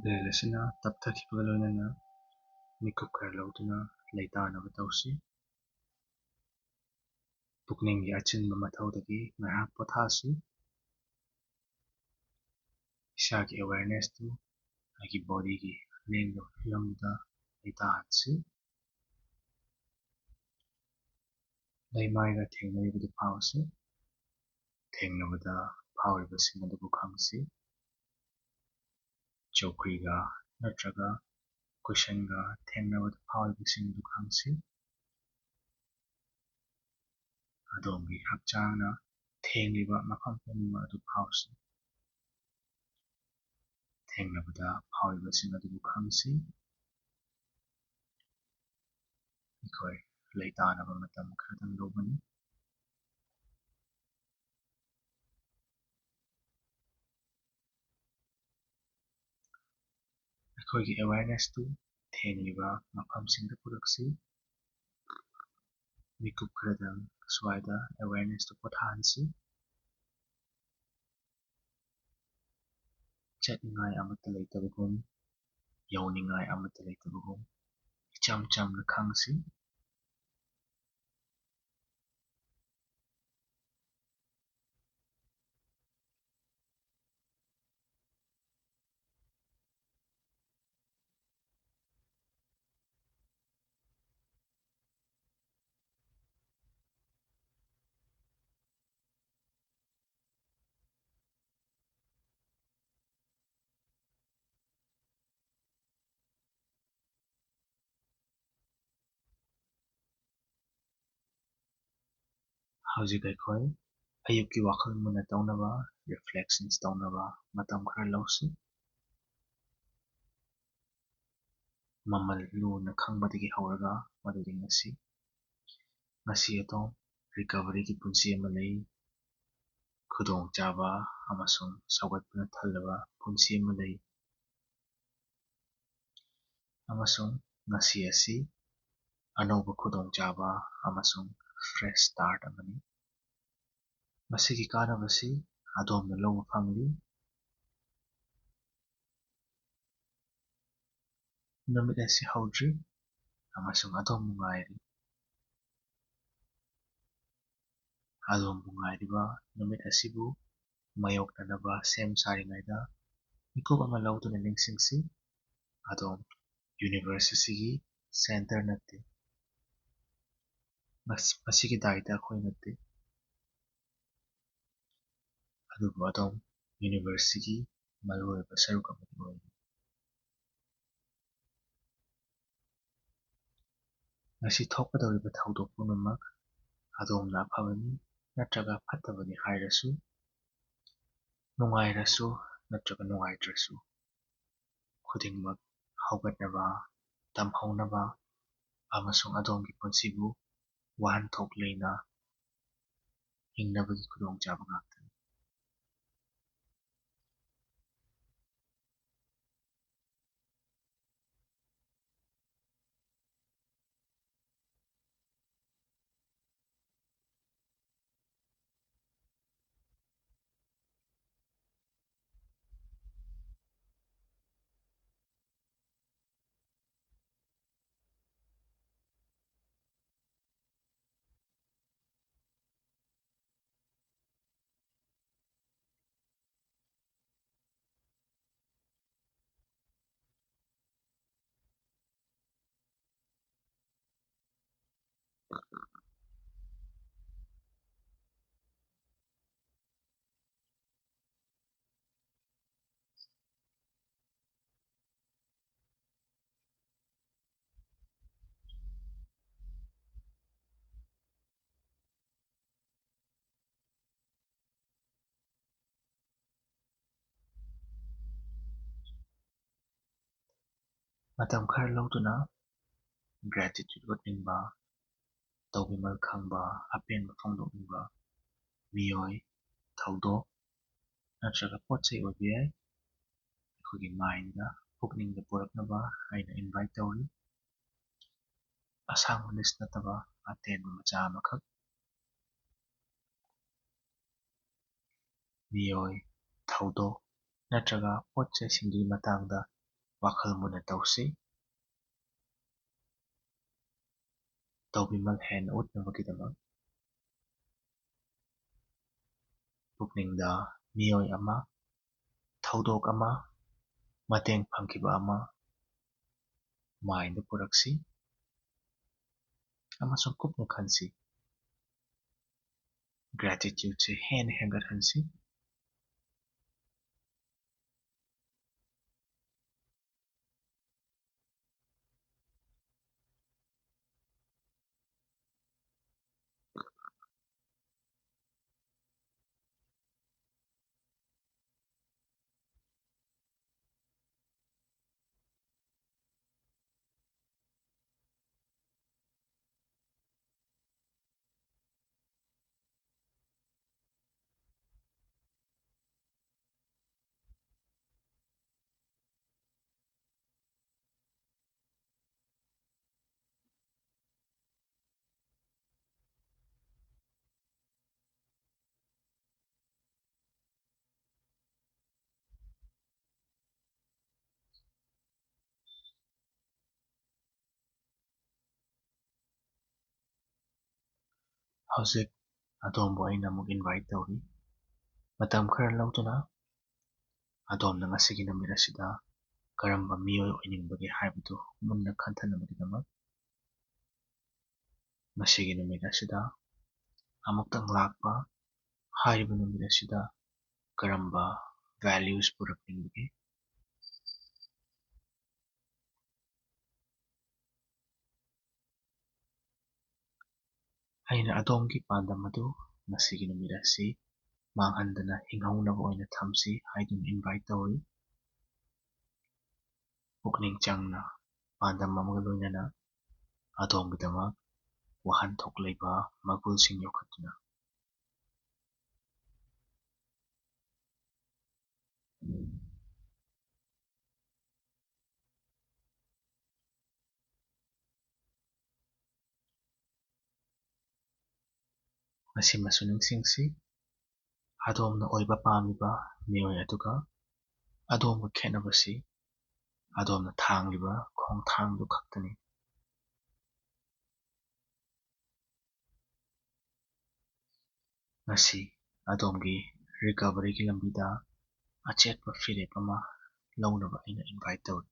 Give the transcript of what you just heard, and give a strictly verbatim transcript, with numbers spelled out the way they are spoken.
ꯕꯦꯜ ꯑꯁꯤꯅ ꯇꯞꯊꯈꯤꯕꯒ ꯂꯣꯏꯅꯅ ꯃꯤꯀꯨꯞ ꯈꯔ ꯂꯧꯗꯨꯅ ꯂꯩꯇꯥꯅꯕ ꯇꯧꯁꯤ꯫ ꯄꯨꯛꯅꯤꯡꯒꯤ ꯑꯆꯤꯟꯕ ꯃꯊꯧꯗꯒꯤ ꯉꯥꯏꯍꯥꯛ ꯄꯣꯊꯥꯁꯤ꯫ ꯏꯁꯥꯒꯤ awareness ꯇꯨ ꯑꯩꯒꯤ body ꯒꯤ ꯂꯦꯡꯗꯕ ꯐꯤꯕꯝꯗ ꯂꯩꯇꯥꯍꯟꯁꯤ꯫ ꯂꯩꯃꯥꯏꯒ ꯊꯦꯡꯅꯔꯤꯕꯗꯨ ꯐꯥꯎꯁꯤ꯫ ꯊꯦꯡꯅꯕꯗ ꯐꯥꯎꯔꯤꯕꯁꯤꯡ ꯑꯗꯨꯕꯨ ꯈꯪꯁꯤ꯫ ꯆꯧꯀ꯭ꯔꯤꯒ ꯅꯠꯇ꯭ꯔꯒ cushion ꯒ ꯊꯦꯡꯅꯕꯗ ꯐꯥꯎꯔꯤꯕꯁꯤꯡ ꯑꯗꯨ ꯈꯪꯁꯤ꯫ ꯑꯗꯣꯝꯒꯤ ꯍꯛꯆꯥꯡꯅ ꯊꯦꯡꯂꯤꯕ ꯃꯐꯝ ꯄꯨꯝꯕ ꯑꯗꯨ ꯐꯥꯎꯁꯤ꯫ ꯊꯦꯡꯅꯕꯗ ꯐꯥꯎꯔꯤꯕꯁꯤꯡ ꯑꯗꯨꯕꯨ ꯈꯪꯁꯤ꯫ ꯑꯩꯈꯣꯏ ꯂꯩꯇꯥꯅꯕ ꯃꯇꯝ ꯈꯔꯗꯪ ꯂꯧꯒꯅꯤ꯫ ꯑꯩꯈꯣꯏꯒꯤ awareness ꯇꯨ ꯊꯦꯡꯂꯤꯕ ꯃꯐꯝꯁꯤꯡꯗ ꯄꯨꯔꯛꯁꯤ꯫ ꯃꯤꯀꯨꯞ ꯈꯔꯗꯪ ꯑꯁ꯭ꯋꯥꯏꯗ awareness ꯇꯨ ꯄꯣꯊꯥꯍꯟꯁꯤ꯫ ꯆꯠꯅꯤꯡꯉꯥꯏ ꯑꯃꯠꯇ ꯂꯩꯇꯕꯒꯨꯝ, ꯌꯧꯅꯤꯡꯉꯥꯏ ꯑꯃꯠꯇ ꯂꯩꯇꯕꯒꯨꯝ, ꯏꯆꯝ ꯆꯝꯅ ꯈꯪꯁꯤ꯫ ꯍꯧꯖꯤꯛ ꯑꯩꯈꯣꯏ ꯑꯌꯨꯛꯀꯤ ꯋꯥꯈꯜ ꯃꯨꯟꯅ ꯇꯧꯅꯕ, reflections ꯇꯧꯅꯕ ꯃꯇꯝ ꯈꯔ ꯂꯧꯁꯤ꯫ ꯃꯃꯜ ꯂꯨꯅ ꯈꯪꯕꯗꯒꯤ ꯍꯧꯔꯒ ꯃꯗꯨꯗꯤ ꯉꯁꯤ, ꯉꯁꯤ ꯑꯗꯣꯝ recovery ꯒꯤ ꯄꯨꯟꯁꯤ ꯑꯃ ꯂꯩ, ꯈꯨꯗꯣꯡꯆꯥꯕ ꯑꯃꯁꯨꯡ ꯁꯧꯒꯠꯄꯅ ꯊꯜꯂꯕ ꯄꯨꯟꯁꯤ ꯑꯃ ꯂꯩ꯫ ꯑꯃꯁꯨꯡ ꯉꯁꯤ ꯑꯁꯤ ꯑꯅꯧꯕ ꯈꯨꯗꯣꯡꯆꯥꯕ ꯑꯃꯁꯨꯡ fresh start ꯑꯃꯅꯤ꯫ ꯃꯁꯤꯒꯤ ꯀꯥꯟꯅꯕꯁꯤ ꯑꯗꯣꯝꯅ ꯂꯧꯕ ꯐꯪꯂꯤ꯫ ꯅꯨꯃꯤꯠ ꯑꯁꯤ ꯍꯧꯗ꯭ꯔꯤ ꯑꯃꯁꯨꯡ ꯑꯗꯣꯝꯕꯨ ꯉꯥꯏꯔꯤ꯫ ꯑꯗꯣꯝꯕꯨ ꯉꯥꯏꯔꯤꯕ ꯅꯨꯃꯤꯠ ꯑꯁꯤꯕꯨ ꯃꯥꯌꯣꯛꯅꯅꯕ ꯁꯦꯝ ꯁꯥꯔꯤꯉꯩꯗ ꯃꯤꯀꯨꯞ ꯑꯃ ꯂꯧꯗꯨꯅ ꯅꯤꯡꯁꯤꯡꯁꯤ꯫ ꯑꯗꯣꯝ ꯌꯨꯅꯤꯚꯔꯁ ꯑꯁꯤꯒꯤ ꯁꯦꯟꯇꯔ ꯅꯠꯇꯦ꯫ ꯃꯁ-, ꯃꯁꯤꯒꯤ ꯗꯥꯏꯇ ꯑꯩꯈꯣꯏ ꯅꯠꯇꯦ꯫ ꯑꯗꯨꯕꯨ ꯑꯗꯣꯝ ꯌꯨꯅꯤꯚꯔꯁꯁꯤꯒꯤ ꯃꯔꯨꯑꯣꯏꯕ ꯁꯔꯨꯛ ꯑꯃꯗꯤ ꯑꯣꯏꯔꯤ꯫ ꯉꯁꯤ ꯊꯣꯛꯀꯗꯧꯔꯤꯕ ꯊꯧꯗꯣꯛ ꯄꯨꯝꯅꯃꯛ ꯑꯗꯣꯝꯅ ꯑꯐꯕꯅꯤ ꯅꯠꯇ꯭ꯔꯒ ꯐꯠꯇꯕꯅꯤ ꯍꯥꯏꯔꯁꯨ, ꯅꯨꯡꯉꯥꯏꯔꯁꯨ ꯅꯠꯇ꯭ꯔꯒ ꯅꯨꯡꯉꯥꯏꯇ꯭ꯔꯁꯨ, ꯈꯨꯗꯤꯡꯃꯛ ꯍꯧꯒꯠꯅꯕ, ꯇꯝꯍꯧꯅꯕ ꯑꯃꯁꯨꯡ ꯑꯗꯣꯝꯒꯤ ꯄꯨꯟꯁꯤꯕꯨ ꯋꯥꯍꯟꯊꯣꯛ ꯂꯩꯅ ꯍꯤꯡꯅꯕꯒꯤ ꯈꯨꯗꯣꯡꯆꯥꯕ ꯉꯥꯛꯇꯅꯤ꯫ ꯃꯇꯝ ꯈꯔ ꯂꯧꯗꯨꯅ gratitude ꯎꯠꯅꯤꯡꯕ, ꯇꯧꯕꯤꯃꯜ ꯈꯪꯕ, ꯑꯄꯦꯟꯕ ꯐꯣꯡꯗꯣꯛꯅꯤꯡꯕ ꯃꯤꯑꯣꯏ, ꯊꯧꯗꯣꯛ ꯅꯠꯇ꯭ꯔꯒ ꯄꯣꯠ ꯆꯩ ꯑꯣꯏꯕ ꯌꯥꯏ꯫ ꯑꯩꯈꯣꯏꯒꯤ mindꯅ ꯄꯨꯛꯅꯤꯡꯗ ꯄꯨꯔꯛꯅꯕ ꯑꯩꯅ invite ꯇꯧꯔꯤ꯫ ꯑꯁꯥꯡꯕ list ꯅꯠꯇꯕ ꯑꯇꯦꯟꯕ ꯃꯆꯥ ꯑꯃꯈꯛ꯫ ꯃꯤꯑꯣꯏ, ꯊꯧꯗꯣꯛ ꯅꯠꯇ꯭ꯔꯒ ꯄꯣꯠ ꯆꯩꯁꯤꯡꯗꯨꯒꯤ ꯃꯇꯥꯡꯗ ꯋꯥꯈꯜ ꯃꯨꯟꯅ ꯇꯧꯁꯤ꯫ ꯇꯧꯕꯤꯃꯜ ꯍꯦꯟꯅ ꯎꯠꯅꯕꯒꯤꯗꯃꯛ ꯄꯨꯛꯅꯤꯡꯗ ꯃꯤꯑꯣꯏ ꯑꯃ, ꯊꯧꯗꯣꯛ ꯑꯃ, ꯃꯇꯦꯡ ꯐꯪꯈꯤꯕ ꯑꯃ ꯃꯥꯏꯟꯗ ꯄꯨꯔꯛꯁꯤ ꯑꯃꯁꯨꯡ ꯀꯨꯞꯅ ꯈꯟꯁꯤ꯫ ꯒ꯭ꯔꯦꯇꯤꯇ꯭ꯌꯨꯠꯁꯦ ꯍꯦꯟꯅ ꯍꯦꯟꯒꯠꯍꯟꯁꯤ꯫ ꯍꯧꯖꯤꯛ ꯑꯗꯣꯝꯕꯨ ꯑꯩꯅ ꯑꯃꯨꯛ ꯏꯟꯚꯥꯏꯠ ꯇꯧꯔꯤ꯫ ꯃꯇꯝ ꯈꯔ ꯂꯧꯗꯨꯅ ꯑꯗꯣꯝꯅ ꯉꯁꯤꯒꯤ ꯅꯨꯃꯤꯠ ꯑꯁꯤꯗ ꯀꯔꯝꯕ ꯃꯤꯑꯣꯏ ꯑꯣꯏꯅꯤꯡꯕꯒꯦ ꯍꯥꯏꯕꯗꯨ ꯃꯨꯟꯅ ꯈꯟꯊꯅꯕꯒꯤꯗꯃꯛ ꯉꯁꯤꯒꯤ ꯅꯨꯃꯤꯠ ꯑꯁꯤꯗ ꯑꯃꯨꯛꯇꯪ ꯂꯥꯛꯄ ꯍꯥꯏꯔꯤꯕ ꯅꯨꯃꯤꯠ ꯑꯁꯤꯗ ꯀꯔꯝꯕ ꯚꯦꯂ꯭ꯌꯨꯁ ꯄꯨꯔꯛꯅꯤꯡꯕꯒꯦ? ꯑꯩꯅ ꯑꯗꯣꯝꯒꯤ ꯄꯥꯟꯗꯝ ꯑꯗꯨ ꯉꯁꯤꯒꯤ ꯅꯨꯃꯤꯠ ꯑꯁꯤ ꯃꯥꯡꯍꯟꯗꯅ ꯍꯤꯡꯍꯧꯅꯕ ꯑꯣꯏꯅ ꯊꯝꯁꯤ ꯍꯥꯏꯗꯨꯅ ꯏꯟꯚꯥꯏꯠ ꯇꯧꯔꯤ꯫ ꯄꯨꯛꯅꯤꯡ ꯆꯪꯅ ꯄꯥꯟꯗꯝ ꯑꯃꯒ ꯂꯣꯏꯅꯅ ꯑꯗꯣꯝꯒꯤꯗꯃꯛ ꯋꯥꯍꯟꯊꯣꯛ ꯂꯩꯕ ꯃꯒꯨꯜꯁꯤꯡ ꯌꯣꯛꯈꯠꯇꯨꯅ꯫ ꯃꯁꯤꯃꯁꯨ ꯅꯤꯡꯁꯤꯡꯁꯤ, ꯑꯗꯣꯝꯅ ꯑꯣꯏꯕ ꯄꯥꯝꯂꯤꯕ ꯃꯤꯑꯣꯏ ꯑꯗꯨꯒ ꯑꯗꯣꯝꯒ ꯈꯦꯠꯅꯕꯁꯤ ꯑꯗꯣꯝꯅ ꯊꯥꯡꯂꯤꯕ ꯈꯣꯡꯊꯥꯡꯗꯨ ꯈꯛꯇꯅꯤ꯫ ꯉꯁꯤ ꯑꯗꯣꯝꯒꯤ recoveryꯒꯤ ꯂꯝꯕꯤꯗ ꯑꯆꯦꯠꯄ ꯐꯤꯔꯦꯞ ꯑꯃ ꯂꯧꯅꯕ ꯑꯩꯅ invite ꯇꯧꯔꯤ꯫